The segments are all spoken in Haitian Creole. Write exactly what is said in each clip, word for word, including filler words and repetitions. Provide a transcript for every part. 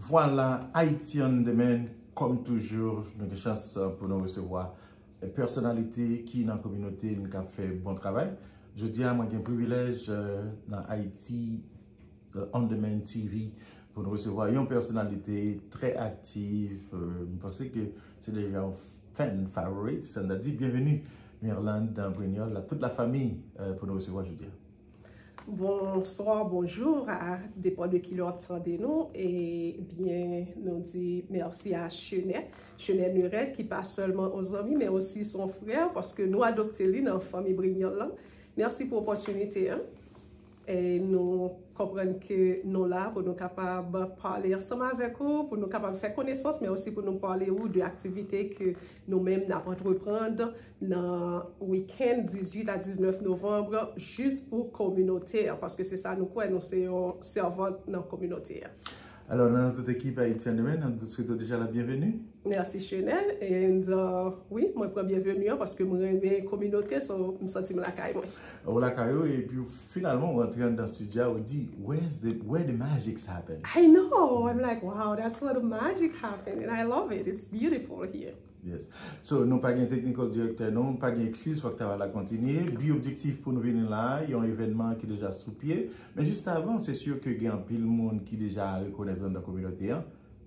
Vwala, Haiti on Demand, kòm toujou, nou gen chans pou nou resevwa pèsonalite ki nan kominote n k ap fè bon travay. Jodi a, mwen gen privilèj nan Haiti on Demand T V pou nou resevwa yon pèsonalite trè aktif. M panse ke se deja yon fan favorite, sa n ta di. Byenveni, Mirlande Brignol, la, tout la famille pou nou resevwa jodi a. Bonsoir, bonjour, à dépend de ki lè w ap tande nou, e byen nou di mèsi a Chenet, Chenet Nurel, ki pa sèlman yon zanmi, men osi se yon frè, paske nou adopte li nan fanmi Brignol lan. Mèsi pou opòtinite an. E nou konprann ke nou la pou nou kapab pale ansanm avèk ou, pou nou kapab fè konesans, men osi pou nou pale ou de aktivite ke nou menm n ap antreprann nan wikenn dizuit a diznèf novanm, jis pou kominote an, paske se sa nou kwè, nou se yon sèvant nan kominote an. Alò, nan tout ekip Haiti on Demand, nou swete w deja la byenveni. Mèsi Chenet, and uh, wi, mwen pran byenveni an paske mwen renmen kominote, so m santi m lakay mwen. Ou lakay ou, epi finalman ou rantre anndan studio a, ou di, where's the, where the magic happen? I know, I'm like, wow, that's where the magic happen, and I love it, it's beautiful here. Yes. So, nou pa gen technical director, nou pa gen eskiz, fòk travay la kontinye. Bi objektif pou nou vini la, yon evènman ki deja sou pye. Men jis avan, se si ke gen anpil moun ki deja rekonèt ou nan kominote an.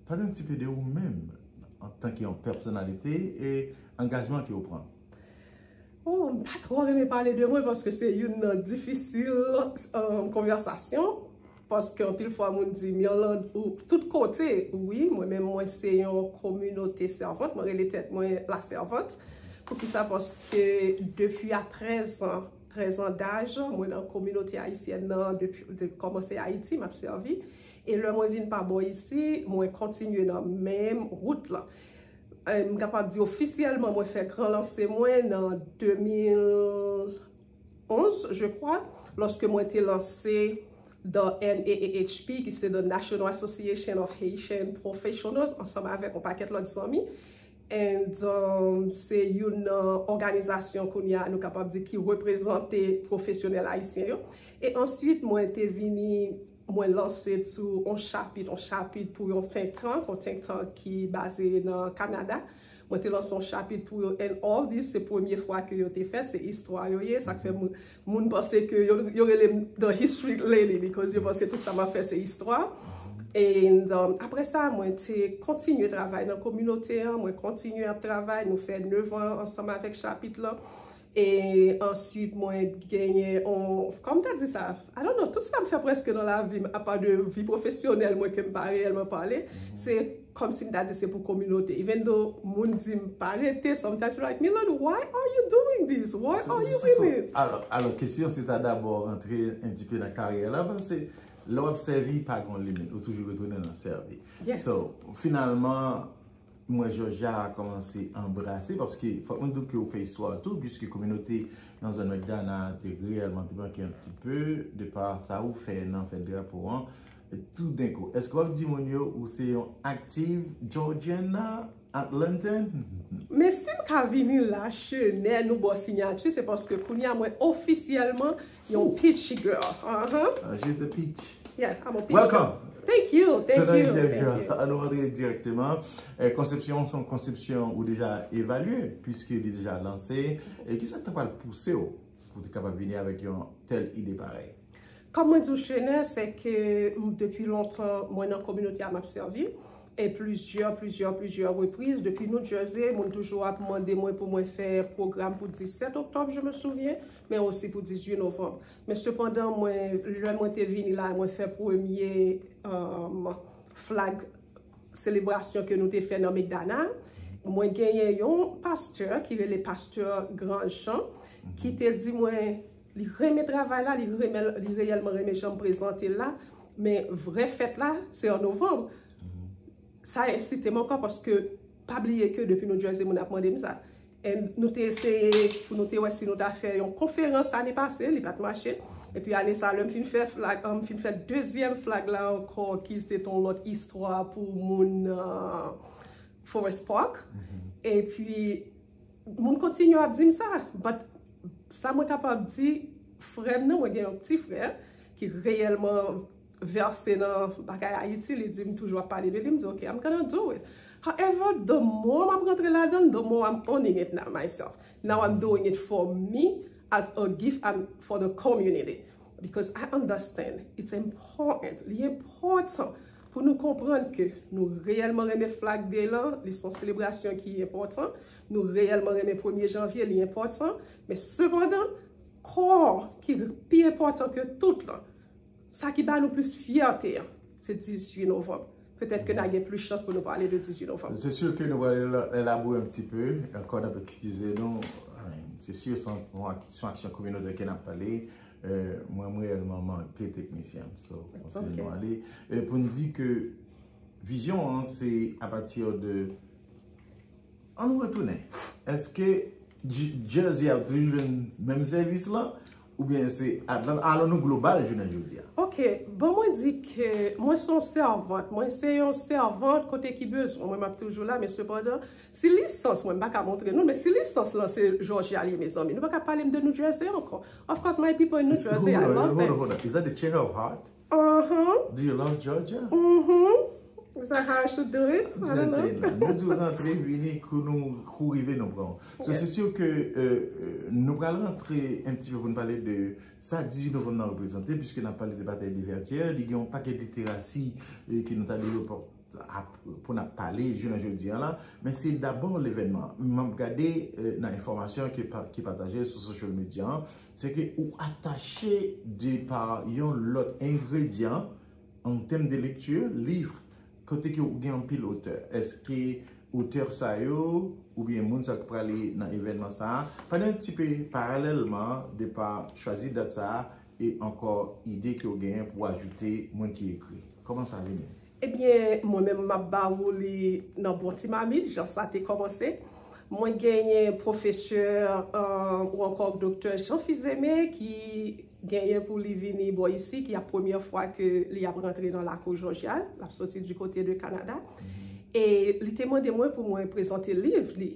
Pale yon ti pe de ou menm, antanke yon pèsonalite e angajman ke ou pran. Oh, m pa twò renmen pale de mwen paske se youn nan difisil um, konvèsasyon. Paske anpil fwa moun di, Mirlande, ou tout kote. Wi, mwen menm, mwen se yon kominote sèvant. Mwen rele tèt mwen la sèvant. Poukisa? Paske depi a trèz an, trèz an daj, mwen nan kominote ayisyèn nan, depi de, kòmanse Ayiti, m ap sèvi. E lè mwen vin pa bò isi, mwen kontinye nan menm wout lan. M kapab di ofisyèlman mwen fè gran lanse mwen nan de mil onz, je crois, lòske mwen te lanse the N A A H P, ki se the National Association of Haitian Professionals, ansanm avèk yon pakèt lòt zanmi. And um, se youn nan òganizasyon kounye a nou kapab di ki reprezante pwofesyonèl ayisyen yo. E answit mwen te vini, mwen lanse tou yon chapit, yon chapit pou yon think tank, yon think tank ki baze nan Kanada. Mwen te lanse yon chapit pou yo, and all this se premye fwa ke yo te fè, se istwa yo ye, sa k fè moun, moun panse ke yo, yo rele m the history lady because yo panse tout sa m ap fè se istwa. And um, apre sa, mwen te kontinye travay nan kominote an, mwen kontinye ap travay, nou fè nevan ansanm avèk chapit lan. E answit mwen genyen on, kòm ta di sa, I don't know, tout sa m fè prèske nan lavi m, apa de vi pwofesyonèl mwen ke m pa reyèlman pale, se kòmsi m ta di se pou kominote. Even though moun di m pa rete, sometimes like, Mirlande, why are you doing this? Why are you in it? Alò, alò, kesyon se ta dabò rantre un petit peu nan karyè la, paske lè w ap sèvi pa gen limit, ou toujou retounen nan sèvi. So, finalman, m wè Georgia a kòmanse anbrase, paske fòk mwen di w ke ou fè istwa tou, piske kominote nan zòn McDonough te reyèlman te manke un petit peu, de pa sa ou fè nan fèt drapo an. Toudenkou, èske w ap di moun yo ou se yon active Georgian at London? Men si m ka vini la, Chenet, nou ba w siyati, se paske kounye a mwen ofisyèlman yon peach girl. Uh-huh. Uh, she's the peach. Yes, I'm a peach Welcome. Girl. Thank you, thank you, thank you. Ann nou rantre direkteman. Eh, konsepsyon se yon konsepsyon ou deja evalye, piske li deja lanse. E kisa k ta pral pouse w pou te kapab vini avèk yon tèl ide parèy? Kòm mwen di w, Chenet, se ke m, depi lontan, mwen nan kominote a m ap sèvi. E plizyè, plizyè, plizyè repriz, depi New Jersey, moun toujou ap mande mwen pou mwen fè pwogram pou disèt oktòb, je me souviens, men osi pou dizuit novanm. Men sepandan, mwen, lè mwen te vini la, mwen fè premye um, flag selebrasyon ke nou te fè nan McDonough, mwen genyen yon pastè ki rele pastè Grandjean, ki te di mwen, li renmen travay la, li renmen, li reyèlman renmen jan m prezante l la, men vrè fèt la, se an novanm. Sa ensite m ankò paske pa bliye ke depi New Jersey moun ap mande m sa. And nou te eseye pou nou te wè si nou ta fè yon konferans ane pase, li pa t mache. Epi ane sa, lè m fin fè flag, m fin fè dezyèm flag la ankò, ki se te yon lòt istwa pou moun uh, Forest Park. Epi moun kontinye ap di m sa. But sa mwen kapab di, frè m nan, mwen gen yon ti frè ki reyèlman vèse nan bagay Ayiti, li di m toujou ap pale de li, m di, "Ok, I'm gonna do it." However, the more m ap rantre ladan l, the more I'm owning it now myself. Now I'm doing it for me as a gift and for the community. Because I understand it's important. Li enpòtan pou nou konprann ke nou reyèlman renmen Flag Day lan, li se yon selebrasyon ki enpòtan. Nou reyèlman renmen premye janvye, li enpòtan. Men sepandan, kò ki pi enpòtan ke tout lan, sa ki ba nou plis fyète an, se dizuit novanm. Petèt ke n a gen plis chans pou nou pale de dizuit novanm. Se si ke nou va elabore un petit peu, ankò n ap eskize nou. Se si se yon, se yon aksyon kominotè ke n ap pale. Euh, mwen, mwen reyèlman manke teknisyen. So, nou ale. Euh, pou n di ke vizyon an, se apati de An nou retounen. Èske Jersey ap toujou jwenn menm sèvis lan? Oubyen se Atlanta? Alò nou global jounen jodi a. Ok, bon mwen di ke mwen se yon sèvant. Mwen se yon sèvant kote ki bezwen. Mwen m ap toujou la, men sepandan, si lisans mwen, m pa ka montre nou, men si lisans lan se Georgia li ye, mezanmi, nou pa ka pale m de New Jersey ankò. Of course, my people in New Jersey, I love them. Hold on, hold on. Is that the Chamber of Art? Uh-huh. Do you love Georgia? Mm-hmm. Is that how I should do it? I don't know. Nou di w rantre, vini, kou nou, kou rive, nou pran w. So, se si ke euh, euh, nou pral rantre un petit peu pou nou pale de sa dizuit novanm nan reprezante, puisque n ap pale de batay de Vertières, li gen yon pakèt literasi euh, ke nou ta dwe pou n ap pale jounen jodi a la, men se dabò levènman. M ap gade euh, nan enfòmasyon ki pataje sou social media, se ke ou atache de pa yon lòt engredyan an tèm de lekti, liv, kote ke ou gen anpil otè. Èske otè sa yo oubyen moun sa ki prale nan evènman sa a, pale un petit peu paralèlman de pa chwazi dat sa a e ankò ide ke ou genyen pou ajoute moun ki ekri. Kòman sa vini? Ebyen, mwen menm m ap ba ou li nan bon ti mamit, jan sa te kòmanse. Mwen genyen pwofesè ou ankò doktè Jean Fils-Aimé ki genyen pou li vini bò isi, ki ap premyè fwa ke li ap rantre nan lakou Jòjya, l ap soti di kote de Kanada. E li te mande mwen pou mwen prezante liv li.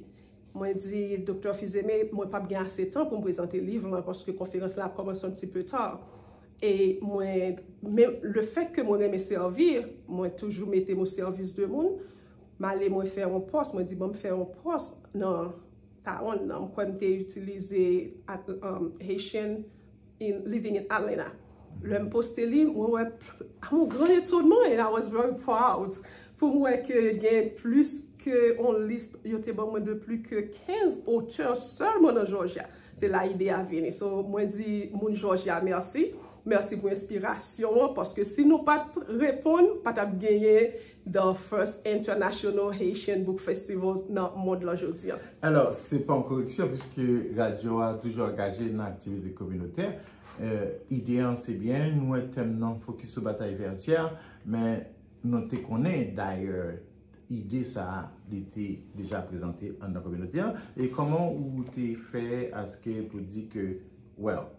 Mwen di, Doktè Fils-Aimé, mwen p ap gen ase tan pou m prezante liv lan, paske konferans la ap kòmanse yon ti pe ta. E mwen, men le fèt ke mwen renmen sèvi, mwen toujou mete m o sèvis de moun. M ale, mwen fè yon pòs, mwen di, "Ban m fè yon pòs nan Tawonn nan." M kwè m te itilize Haitian in Living in Atlanta. Lè m poste li, mwen wè, à mon grand étonnement, and I was very proud, pou m wè ke gen plis ke yon lis, yo te ban mwen de plis ke kenz otè sèlman nan Jòjya. Se la ide a vini. So, mwen di moun Jòjya mèsi. Mèsi pou enspirasyon an, paske si nou pa t reponn, pa t ap genyen the first International Haitian Book Festival nan mond lan jodi a. Alò, se pa yon koreksyon, piske radyo a toujou angaje nan aktivite kominotè. Euh, ide an se byen, nou wè tèm nan fokis sou batay Vètyè, men nou te konnen dayè ide sa a, li te deja prezante anndan kominote an, e kòman ou te fè aske pou di ke, well,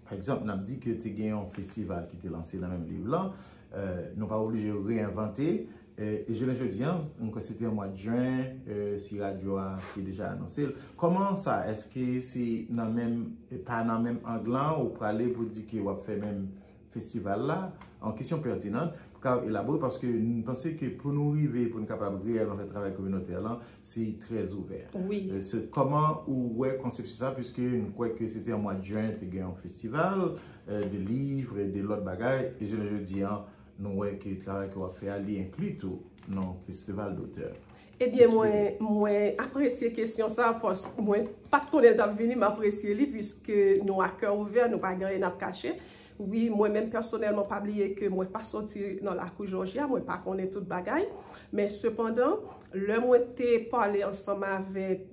pa egzanp, n ap di ke te gen yon festival ki te lanse nan menm liv lan, euh, nou pa oblije reyenvante, euh, e jounen jodi an, m kwè se te an mwa jen, euh, si radyo a te deja anonse l. Kòman sa, èske se nan menm, pa nan menm ang lan ou prale pou di ke w ap fè menm festival la, yon kesyon pètinan, pou ka elabore, paske m panse ke pou nou rive, pou nou kapab reyèlman fè travay kominotè lan, se trè ouvè. Wi. Euh, se kòman ou wè konsepsyon sa, piske m kwè ke se te an mwa jen, te gen yon festival, euh, de liv, de lòt bagay, e jounen jodi an, nou wè ke travay ke w ap fè a, li enkli tou nan festival dotè. Ebyen, mwen, mwen apresye kesyon sa, paske mwen pa t konnen l t ap vini, m apresye li, piske nou a kè ouvè, nou pa gen anyen n ap kache. Wi, mwen menm pèsonèlman, pa bliye ke mwen pa soti nan lakou Jòjya, mwen pa konnen tout bagay. Men sepandan, lè mwen te pale ansanm avèk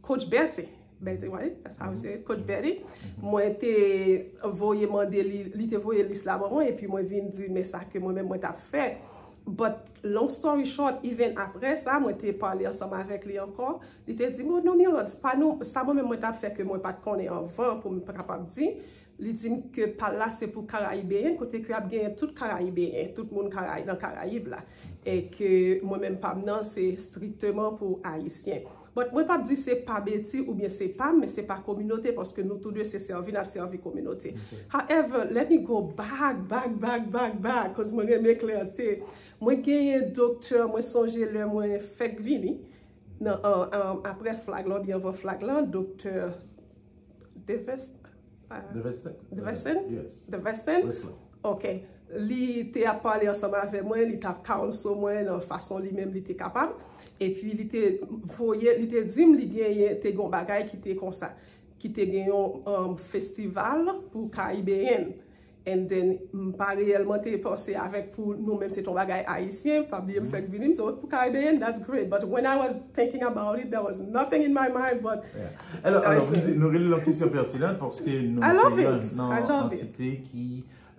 Coach Berthe, Berthe White, that's how you say it, Coach Berthe, mwen te voye mande li, li te voye lis la ban mwen, epi mwen vin di, men sa ke mwen menm mwen t ap fè. But long story short, even apre sa, mwen te pale ansanm avèk li ankò. Li te di, "Bon, non, Mirlande, se pa nou, sa mwen menm mwen t ap fè ke mwen pa t konnen anvan pou m kapab di." Li di m ke pal la se pou Karayibeyen, kote ke ap genyen tout Karayibeyen, tout moun Karayi-, nan Karayib la. E ke mwen menm pa m nan, se strikteman pou Ayisyen. But mwen p ap di se pa Betty oubyen se pa m, men se pa kominote, paske nou tou de se sèvi, n ap sèvi kominote. However, let me go back, back, back, back, back, cause mwen renmen klète. Mwen genyen doktè, mwen sonje lè mwen fèk vini, nan, an, an, apre flag la, oubyen anvan flag la, doktè Deves, ah, Devesten? Devesten? Yes. Devesten? Wesla. Ok. Li te ap pale ansanm avè mwen, li t ap counsel mwen nan fason li menm li te kapab. Epi li te voye, li te di m li genyen, te gen yon bagay ki te konsa, ki te gen yon um, festival pou Karibeyen. And then, m pa reyèlman te panse avèk pou nou menm se ton bagay ayisyen, pa bliye m fèk vini, m se pou Karibeyen, that's great. But when I was thinking about it, there was nothing in my mind, but Yeah. Alò, alò nou, nou rele l yon kesyon pètinan paske nou I love se it. Yon nan I love it. Antite ki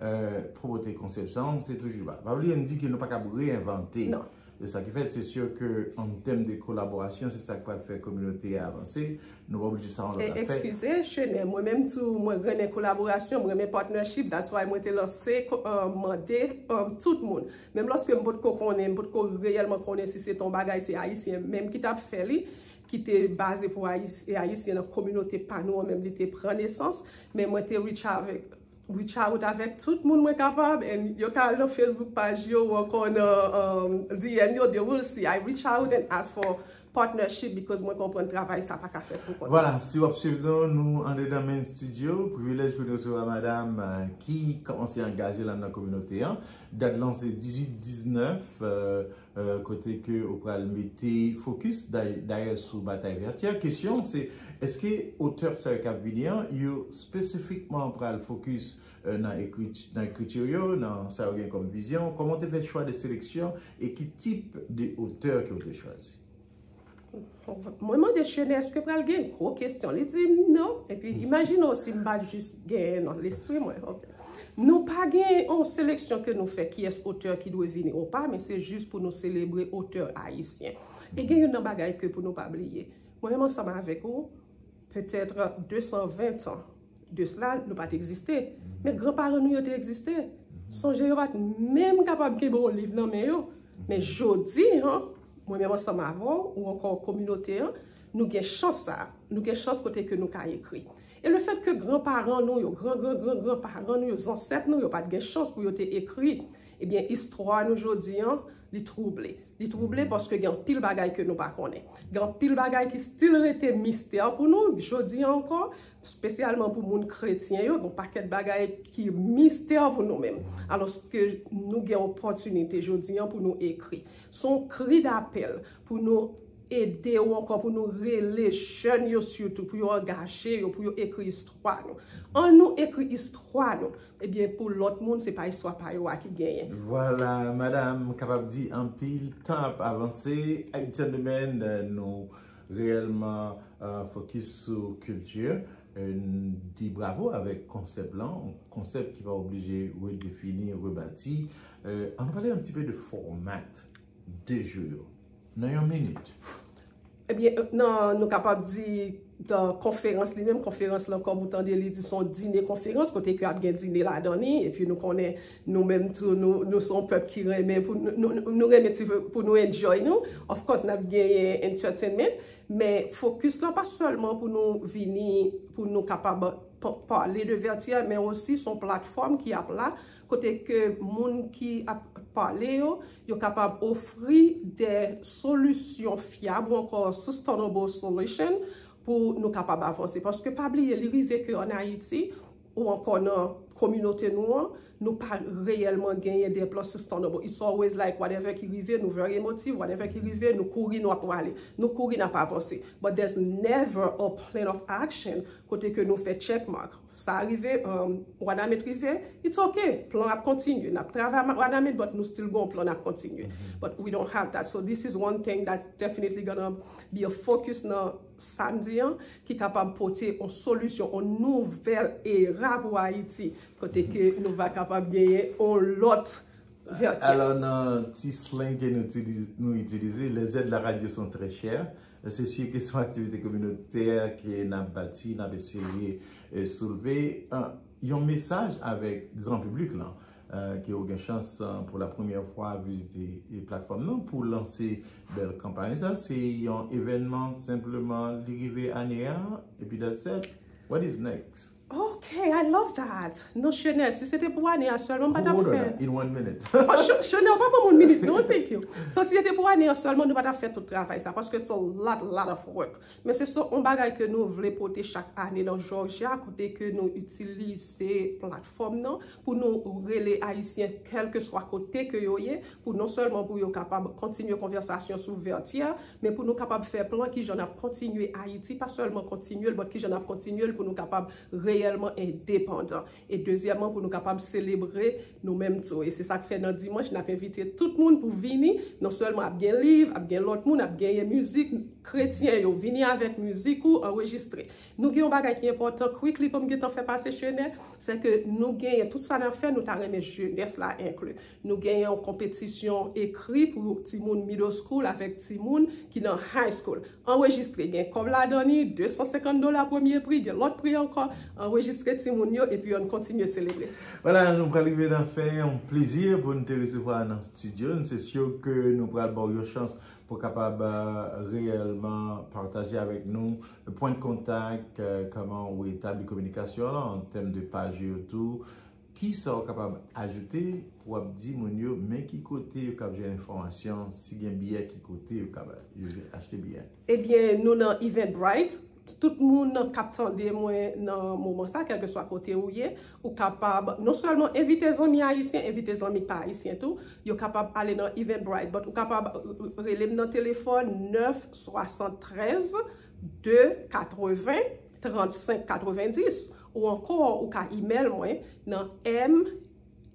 euh, pwomote konsèp sa, se toujou ba. Pa bliye n di ke nou pa kab reyinvante. Non. Se sa ki fèt, se si ke an tèm de kolaborasyon, se sa k pral fè kominote a avanse. Nou pa oblije sa yon lòt afè. Eskize, Chenè, mwen menm tou, mwen renmen kolaborasyon, mwen renmen partnership, that's why mwen te lanse, uh, mande um, tout moun. Menm lòske m potko konnen, m potko reyèlman konnen si se ton bagay, se Ayisyen menm ki t ap fè li, ki te baze pou Ayisyen nan kominote pa nou an menm, li te pran nesans, men mwen te reach avèk reach out avèk tout moun mwen kapab, and yo ka al nan Facebook page yo ou ankò nan um, D M yo, they will see. I reach out and ask for partnership because mwen konprann travay sa pa ka fèt pou kont. Vwala, si w ap swiv nou, nou andedan Main Studio, privilèj pou nou resevwa madanm euh, ki kòmanse angaje l nan kominote an. Dat lan se dizuit diznèf, euh, euh, kote ke ou pral mete fokis dayè sou batay vètyè. Kesyon se, èske otè sa yo k ap vini an, yo spesifikman pral fokis euh, nan ekriti yo, nan sa yo gen kòm vizyon? Kòman w te fè chwa de seleksyon e ki tip de otè ke w te chwazi? Mwen mande Chenè èske pral gen gwo kesyon. Li di m non. Epi imajine w si m pa jis genyen nan lespri mwen. Ok. Nou pa gen yon seleksyon ke nou fè kiyès otè ki dwe vini ou pa, men se jis pou nou selebre otè ayisyen. E gen youn nan bagay ke pou nou pa bliye. Mwen menm ansanm avèk ou, petèt de san ven tan de sela, nou pa t egziste. Men granparan nou yo te egziste. Sonje yo pa t menm kapab kenbe yon liv nan men yo. Men jodi an, mwen menm ansanm avè w, ou ankò kominote an, nou gen chans sa. Nou gen chans kote ke nou ka ekri. E le fèt ke granparan nou yo, gran gran gran granparan nou yo, zansèt nou yo pa t gen chans pou yo te ekri, ebyen istwa nou jodi an, li twouble. Li twouble paske gen anpil bagay ke nou pa konnen. Gen anpil bagay ki still rete mistè pou nou jodi an ankò, espesyalman pou moun kretyen yo, gen pakèt bagay ki mistè pou nou menm. Alòske nou gen opòtinite jodi an pou nou ekri. Se yon kri dapèl pou nou ede ou ankò pou nou rele jèn yo sitou, pou yo angaje yo, pou yo ekri istwa nou. An nou ekri istwa nou. Ebyen, pou lòt moun, se pa istwa pa yo a ki genyen. Vwala, madanm, m kapab di anpil tan ap avanse. Haitian Women, euh, nou reyèlman euh, fokis sou kilti. Euh, n di bravo avèk konsèp lan, konsèp ki pa oblije redefini, rebati. Euh, ann pale yon ti pe de fòmat de jou yo. Nan yon minit. Ebyen, nan, nou kapab di nan konferans li menm, konferans lan kòm ou tande li di se yon dine konferans, kote ke ap gen dine ladan li, epi nou konnen nou menm tou, nou, nou se yon pèp ki renmen pou nou, nou, nou renmen ti pou nou enjoy nou. Of course, n ap genyen entertainment, men fokis lan pa sèlman pou nou vini, pou nou kapab pa- pale de vètyè, men osi se yon platfòm ki ap la, kote ke moun ki ap pale yo, yo kapab ofri de solisyon fyab ou ankò sustainable solution pou nou kapab avanse. Paske pa bliye, li rive ke an Ayiti, ou ankò nan kominote nou an, nou pa reyèlman genyen de plan sustainable. It's always like whatever ki rive, nou very emotive, whatever ki rive, nou kouri, nou ap pale. Nou kouri, n ap avanse. But there's never a plan of action kote ke nou fè check mark. Sa rive, um, Wanament rive, it's ok. Plan ap kontinye. N ap travay ak Wanament, but nou still gon plan ap kontinye. But we don't have that. So this is one thing that's definitely gonna be a focus nan samdi an, ki kapab pote yon solisyon, yon nouvèl era pou Ayiti, kote ke nou va kapab genyen yon lòt vètyè. Alò, nan ti slang ke nou itilize, nou itilize, les aides de la radio sont très chères. Se si ke se yon aktivite kominotè ke n ap bati, n ap eseye eh, soulve. Ah, yon mesaj avèk gran piblik lan. ke w gen chans pou la premyè fwa vizite platfòm nan pou lanse bèl kanpay sa. Se yon evènman senpleman li rive ane a, epi that's it. What is next? Ok, I love that. Non, Chanel, si se te pou ane a sèlman, m pa t ap fè. In one minute. Oh, Chanel, pa ban moun minit, non, thank you. So, si se te pou ane a sèlman, nou pa t ap fè tout travay sa, paske it's a lot, lot of work. Men se yon bagay ke nou vle pote chak ane nan Georgia, kote ke nou itilize platfòm nan pou nou rele Ayisyen, kèlkeswa kote ke yo ye, pou non sèlman pou yo kapab kontinye konvèsasyon sou Vètyè, men pou nou kapab fè plan kijan n ap kontinye Ayiti, pa sèlman kontinye l, but kijan n ap kontinye l pou nou kapab reyèlman endepandan. E dezyèmman, pou nou kapab selebre nou menm tou. E se sa k fè nan dimanch, n ap envite tout moun pou vini. Non sèlman ap gen liv, ap gen lòt moun, ap genyen mizik, kretyen yo, vini avèk mizik ou anrejistre. Nou gen yon bagay ki enpòtan, quickly, pou m gentan fè pase, Chanel, se ke nou genyen tout sa n ap fè, nou ta renmen jenès la enkli. Nou genyen yon konpetisyon ekri pou timoun middle school avèk timoun ki nan high school. Anrejistre, gen kòb ladan li, de san senkant dola premye pri, gen lòt pri ankò. Anrejistre timoun yo, epi ann kontinye selebre. Vwala, nou pral rive nan fen, yon plezi pou n te resevwa nan estidyo. Nou se si ke nou pral ba w yon chans pou kapab reyèlman pataje avèk nou pwen de kontak, kòman ou etabli kominikasyon an an tèm de paj yo tou. Kisa w kapab ajoute pou w ap di moun yo men ki kote yo kab jwenn enfòmasyon, si gen biyè, ki kote yo kab achte biyè? Ebyen, nou nan Eventbrite. Tout moun k ap tande mwen nan moman sa, kèlkeswa kote ou ye, ou kapab non sèlman envite zanmi ayisyen, envite zanmi k pa ayisyen tou, yo kapab ale nan Eventbrite. But ou kapab rele m nan telefòn nèf swasanntrèz de katreven trannsenk katrevendis, ou ankò ou ka email mwen nan M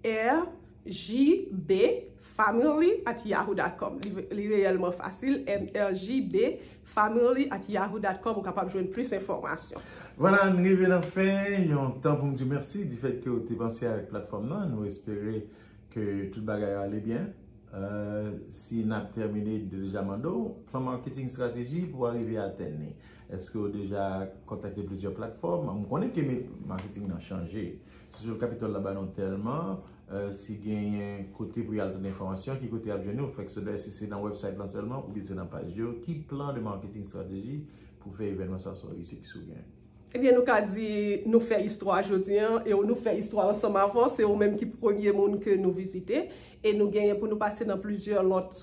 R J B family at yahoo dot com. Li, li reyèlman fasil, M R J B family at yahoo dot com, ou kapab jwenn plis enfòmasyon. Vwala, n rive nan fen, yon tan pou m di mèsi difèt ke w te panse avèk platfòm nan. Nou espere ke tout bagay yo ale byen. Si n ap tèmine, m te deja mande w, plan marketing strategy pou w arive atenn li. Èske w deja kontakte plizyè platfòm? M konnen ke marketing nan chanje. Se sou Capitol la ba nou tèlman, si genyen kote pou y al jwenn enfòmasyon, ki kote y ap jwenn nou? Fèk se si se nan website lan sèlman oubyen se nan paj yo. Ki plan de marketing strategy pou fè evènman sa sou reyisi ki sou gen? Ebyen, nou ka di nou fè istwa jodi an, e nou fè istwa ansanm avè w, se ou menm ki premye moun ke nou vizite, e nou genyen pou nou pase nan plizyè lòt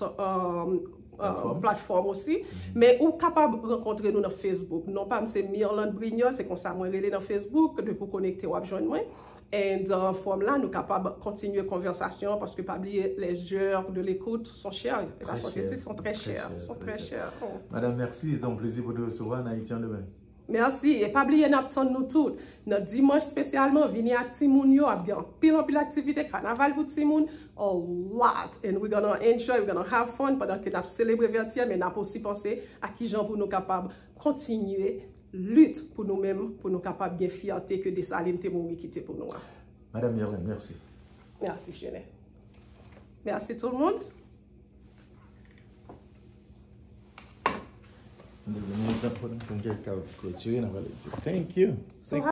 platfòm osi. Men ou kapab rankontre nou nan Facebook. Non pa m se Mirlande Brignol, se konsa mwen rele nan Facebook, depi w konekte w ap jwenn mwen. And fòm la, nou kapab kontinye konvèsasyon, paske pa bliye, les heures de l'écoute sont chères. E pa sa w te di, sont très chères. Sont très chères. Madam, mèsi. Se te yon plezi pou nou resevwa nan Ayiti an demen. Mèsi. E pa bliye, n ap tann nou tout. Nan dimanch espesyalman, vini ak timoun yo, ap gen anpil, anpil aktivite, kanaval pou timoun, a lot. And we gonna enjoy, we gonna have fun pandan ke n ap selebre Vètyè, men n ap osi panse a kijan pou nou kapab kontinye lit pou nou menm, pou nou kapab gen fyète ke Desalin te mouri kite pou nou an. Madam Mirlande, mèsi. Mèsi, Chanel. Mèsi tout le monde. Pou n klotire, n ap pale di thank you. Thank